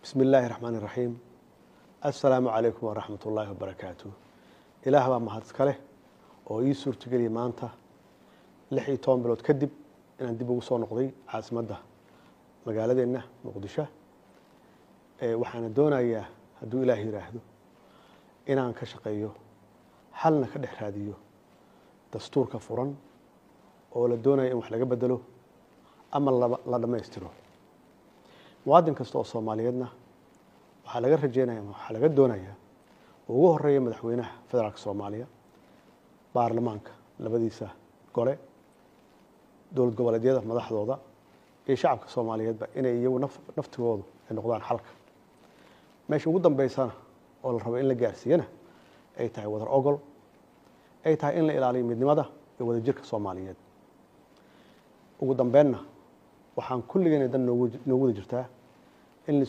Bismi illaahi raxmaan iraxiim. Assalaamu calaykum waraxmat ullaahi wabarakaatu. Ilaah baa mahad iska leh oo ii suurtageliyay maanta 16 bilood kadib inaan dib ugu soo noqday caasimadda magaaladeenna Muqdisho. Waxaana doonayaa, hadduu Ilaah yidhaahdo, inaan ka shaqeeyo, xalna ka dhex raadiyo dastuurka furan oo la doonayo in wax laga bedelo ama la dhammaystiro. Muwaadin kasta oo Soomaaliyeedna waxaa laga rajeynaya ama waxaa laga doonayaa, ugu horeeya madaxweynaha federaalka Soomaaliya, baarlamaanka labadiisa gole, dowlad goboleedyada madaxdooda iyo shacabka Soomaaliyeedba, inay iyagu naftigoodu ay noqdaan xalka. Meesha ugu dambeysana oo la rabo in la gaarsiiyana ay tahay wadar ogol, ay tahay in la ilaaliyo midnimada iyo wadajirka Soomaaliyeed. Ugu dambeynna waxaan kulligeena dan noogu wada jirtaa in